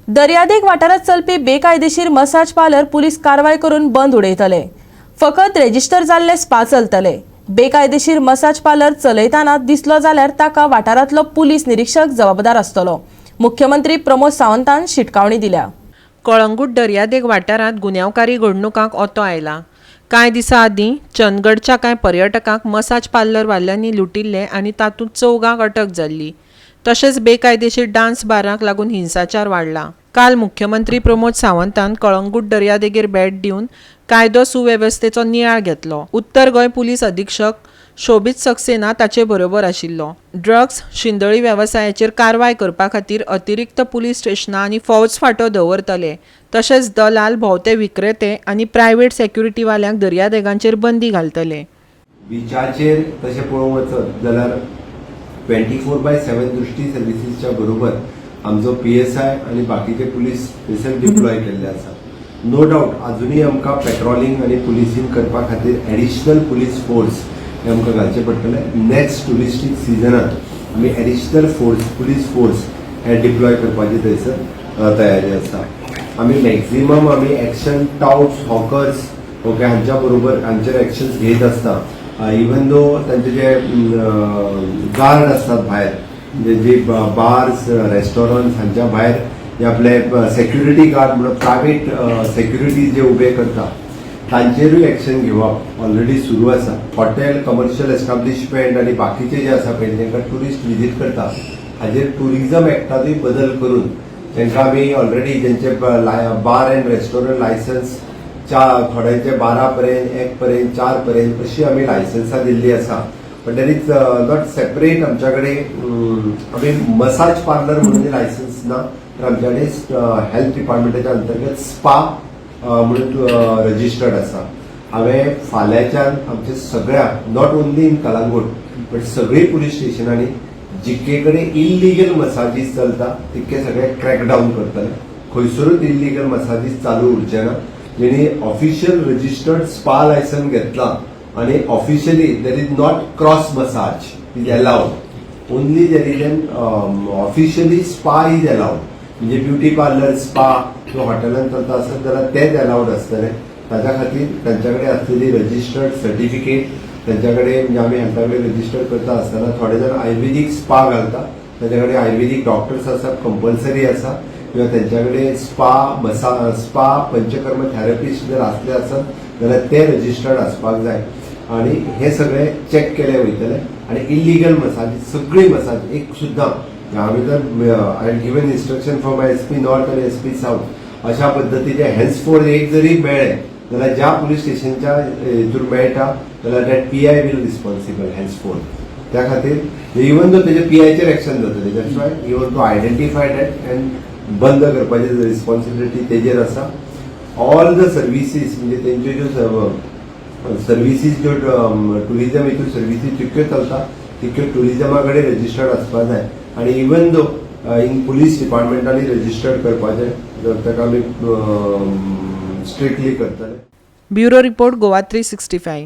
दर्यादेग वाठारांत चलपी बेकायदेशीर मसाज पार्लर पुलीस कारवाय करून बंद उडयतले. फकत रेजिस्टर जाल्ले स्पा चलतले. बेकायदेशीर मसाज पार्लर चलयतना दिसलो जाल्यार ताका वाठारांतलो पुलीस निरीक्षक जबाबदार आसतलो. मुख्यमंत्री प्रमोद सावंतान शिटकावणी दिल्या. कळंगूट दर्यादेग वाठारांत गुन्यांवकारी घडणुकांक ओतो आयला. कांय दिसां आदीं चंदगडच्या कांय पर्यटकांक मसाज पार्लरवाल्यांनी लुटिल्ले आनी तातूंत चवगांक अटक जाल्ली. तशेंच बेकायदेशीर डान्स बारांक लागून हिंसाचार वाडला. काल मुख्यमंत्री प्रमोद सावंतान कळंगूट दर्यादेगेर भेट दिवन कायदो सुवेवस्थेचो नियाळ घेतलो. उत्तर गोंय पुलीस अधीक्षक शोबीत सक्सेना ताचे बरोबर आशिल्लो. ड्रग्स, शिंदळी वेवसायाचेर कारवाय करपा खातीर अतिरिक्त पुलीस स्टेशनां आनी फौज फांटो दवरतले. तशेंच दलाल, भोंवते विक्रेते आनी प्रायव्हेट सेक्युरिटीवाल्यांक दर्यादेगांचेर बंदी घालतले. बिचाचेर तशें पळोवंक वचत जाल्यार 24x7 दृष्टी सर्विसीसच्या बरोबर आमचो पीएसआय आनी बाकीचे पुलीस थंयसर डिप्लॉय केल्ले आसा. नो डावट, अजुनूय आमकां पेट्रोलिंग आनी पुलिसींग करपा खातीर एडिशनल पुलीस फोर्स हे आमकां घालचे पडटले. नेक्स्ट ट्युरिस्टीक सिजनात आमी एडिशनल फोर्स, पुलीस फोर्स हे डिप्लॉय करपाची थंयसर तयारी आसा. आमी मॅक्झिमम आमी एक्शन टाउट्स, हॉकर्स, ओके, हांच्या बरोबर हांचेर एक्शन्स घेत आसता. इवन दो तांचे जे गार्ड असतात भायर, म्हणजे जे बार्स, रेस्टॉरंट हांच्या भायर जे आपले सेक्युरिटी गार्ड म्हणून प्रायव्हेट सेक्युरिटी जे उबे करता, तांचेरूय एक्शन घेवप ऑलरेडी सुरू आसा. हॉटेल, कमर्शियल एस्टाब्लिशमेंट आनी बाकीचे जे आसा पळय, तांकां ट्युरिस्ट विजीट करता, हाजेर टुरिझम एक्टातूय बदल करून तांकां आमी ऑलरेडी जेंचे बार अँड रेस्टॉरंट लायसन्स चार, थोड्यांचे 12 पर्यंत, 1 पर्यंत, 4 पर्यंत अशी आमी लायसन्सां दिल्ली आसा. पण there is not separate आमच्या कडेन आमी मसाज पार्लर म्हणून लायसन्स ना, तर आमच्या कडेन हेल्थ डिपार्टमेंटाच्या अंतर्गत स्पा म्हणून रजिस्टर्ड आसा. हांवें फाल्यांच्यान आमच्या सगळ्या, not only in Calangute but सगळी पुलीस स्टेशनांनी जितके कडेन इल्लिगल मसाजीस चलता, तितके सगळे क्रॅकडावन करतले. खंयसरूच इल्लिगल मसाजीस चालू उरचे ना. जेणी ऑफिशियल रजिस्टर्ड स्पा लायसन घेतला आणि officially, there is not cross massage is allowed, only there is an officially spa is allowed. म्हणजे ब्युटी पार्लर, स्पा किंवा हॉटेलान चलता आसत जाल्यार तेच अलाउड आसतले. ताच्या खातीर तांच्या कडेन आसलेली रजिस्टर्ड सर्टिफिकेट तांच्या कडेन, म्हणजे आमी हेल्था कडेन रजिस्टर करता आसतना थोडे जाण आयुर्वेदीक स्पा घालता, तांच्या कडेन आयुर्वेदीक डॉक्टर्स आसा, कंपल्सरी आसा, किंवा त्यांच्या कडेन स्पा मसा स्पा पंचकर्म थेरपिस्ट जर असले आसत जाल्यार ते रजिस्टर्ड आसपाक जाय आणि हे सगळे चेक केले वयतले. आणि इलिगल मसाज, सगळी मसाज एक सुद्दां आमी तर I given instruction for my SP North आणि एसपी साऊथ, अशा पद्दतीचे हेन्सफोर्थ एक जरी मेळ्ळे जाल्यार ज्या पुलीस स्टेशनच्या हितूर मेळटा जाल्यार that PI will responsible henceforth. त्या खातीर इवन दो तेजे पीआयचेर एक्शन जातले, that's why you want to identify that and बंद करपाची रिस्पॉन्सिबिलिटी तेजेर आसा. ऑल the services, म्हणजे तेंच्यो ज्यो सर्विसीस, ज्यो टुरिजम हितून सर्विसीस जितक्यो चलता, तितक्यो टुरिजमा कडेन रजिस्टर्ड आसपाक जाय आणि इवन दो इन पुलीस डिपार्टमेंटांनी रजिस्टर्ड करपाचें, ताका आमी स्ट्रिक्टली करतले. Bureau report, Goa 365.